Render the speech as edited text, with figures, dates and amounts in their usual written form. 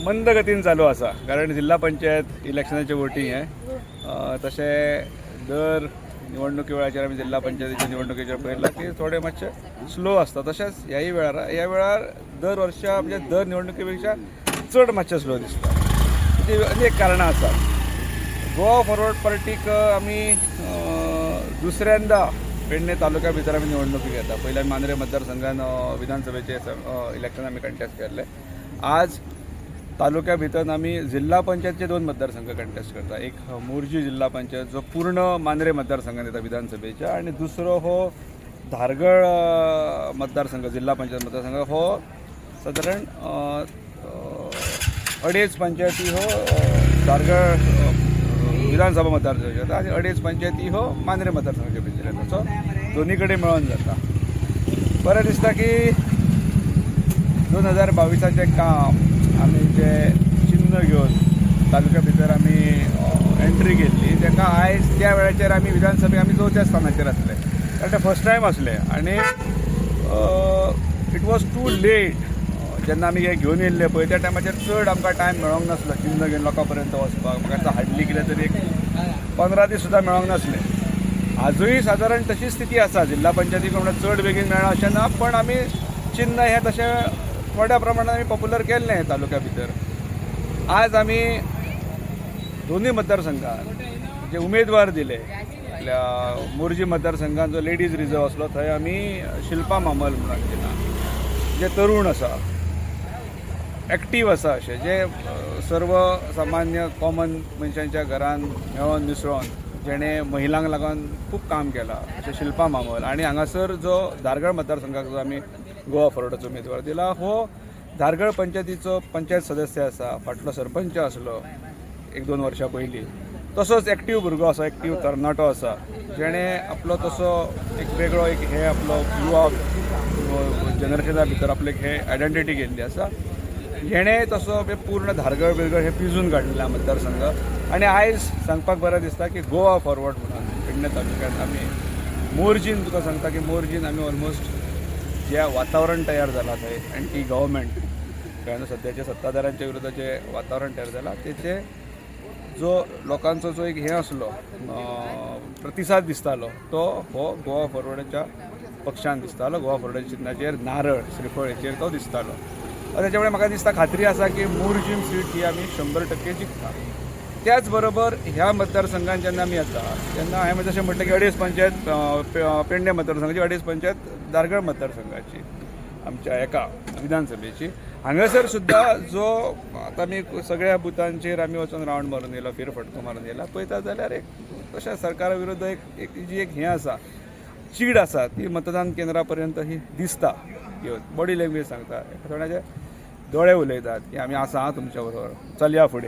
मंद गतीन चालू आसा, कारण जिल्हा पंचायत इलेक्शनाचें वोटींग हें. तशें दर निवडणुके वेळाचेर आमी जिल्हा पंचायतीच्या निवडणुकेचेर पळयलां की थोडें मातशें स्लो आसता. तशेंच ह्याय वेळार, ह्या वेळार दर वर्सा म्हणजे दर निवडणुके पेक्षा चड मातशें स्लो दिसता. ती अनेक कारणां आसात. गोवा फॉरवर्ड पार्टीक आमी दुसऱ्यांदा पेडणे तालुक्या भितर आमी निवडणुकी घेता. पयल्यान मांद्रे मतदारसंघान विधानसभेचे इलेक्शन आमी कंटेस्ट केल्ले. आज तालुक्या भितर आमी जिल्हा पंचायतचे दोन मतदारसंघ कंटेस्ट करता. एक मोरजी जिल्हा पंचायत, जो पूर्ण मांद्रे मतदारसंघात येता विधानसभेच्या, आणि दुसरो हो धारगळ मतदारसंघ, जिल्हा पंचायत मतदारसंघ. हो सादारण अडेच पंचायती हो धारगळ विधानसभा मतदारसंघ जाता आणि अडेच पंचायती हो मांद्रे मतदारसंघाच्या भितर येता. सो दोन्ही कडेन मेळोन जाता. बरें दिसता की 2022आचें काम, आमी जे चिन्न घेवन तालुक्या भितर आमी एंट्री केल्ली, ताका आयज, त्या वेळाचेर आमी विधानसभेक आमी चवथ्या स्थानाचेर आसले, कारण ते फर्स्ट टायम आसले आनी it was too late. जेन्ना आमी हे घेवन येयल्ले पळय, त्या टायमाचेर चड आमकां टायम मेळोंक नासलो चिन्न घेवन लोकां पर्यंत वचपाक. म्हाका दिसता हार्डली कितें तरी एक 15 दीस सुद्दां मेळोंक नासले. आजूय सादारण तशीच स्थिती आसा. जिल्हा पंचायती म्हणून चड बेगीन मेळना अशें ना, पण आमी चिन्न हें तशें थोड्या प्रमाणात आमी पॉप्युलर केल्लें तालुक्या भितर. आज आमी दोनूय मतदारसंघात जे उमेदवार दिले, आपल्या मोरजी मतदारसंघात जो लेडीज रिजर्व आसलो, थंय आमी शिल्पा मामल म्हणून दिला, जे तरुण आसा, एक्टीव आसा, अशें जे सर्व सामान्य कॉमन मनशांच्या घरान मेळोन मिसळोन जेणे महिलांक लागून खूब काम केलां, अशें शिल्पा मामल. आनी हांगासर जो धारगळ मतदारसंघाक जो आमी गोवा फॉरवर्डाचो उमेदवार दिला, हो धारगळ पंचायतीचो पंचायत सदस्य आसा, फाटलो सरपंच आसलो एक दोन वर्सां पयलीं. तसोच एक्टीव भुरगो आसा, एक्टीव तरणाटो आसा, जेणे आपलो तसो एक वेगळो एक हे आपलो युवा जनरेशना भितर आपले एक हे आयडेंटिटी केल्ली आसा, हेणे तसो हे पूर्ण धारगळ बिरगळ हे पिजून काडलेले मतदारसंघ. आनी आयज सांगपाक बरें दिसता की गोवा फॉरवर्ड म्हणून पेडणे तालुक्यांत आमी मोरजीन, तुका सांगता की मोरजीन आमी ऑलमोस्ट जे वातावरण तयार जाला थंय, एंटी गव्हर्मेंट, कारण सद्याच्या सत्ताधाऱ्यांच्या विरोधात वातावरण तयार जाला, तेचे जो लोकांचो जो एक हे आसलो, प्रतिसाद दिसतालो, तो हो गोवा फॉरवर्डाच्या पक्षान दिसतालो. गोवा फॉरवर्डाच्या चिन्नाचेर, नारळ श्रीफळ हेचेर तो दिसतालो. त्याच्यामुळे म्हाका दिसता, खात्री आसा की मोरजीम सीट ही आमी 100% जिखता. त्याच बरोबर ह्या मतदारसंघात जेन्ना आमी येता तेन्ना हांवें जशें म्हटलें की अडेज पंचायत पेडणे मतदारसंघाची, अडेज पंचायत धारगळ मतदारसंघाची, आमच्या एका विधानसभेची. हांगासर सुद्दां जो आतां आमी सगळ्या बुथांचेर आमी वचून रावंड मारून येयला, फेरफटको मारून येयला, पळयता जाल्यार एक तशें सरकारा विरुद्ध एक एक जी एक हें आसा, चीड आसा, ती मतदान केंद्रा पर्यंत ही दिसता. बॉडी लँग्वेज सांगता, थोड्याचे दोळे उलयतात की आमी आसा आं तुमच्या बरोबर, चलया फुडें.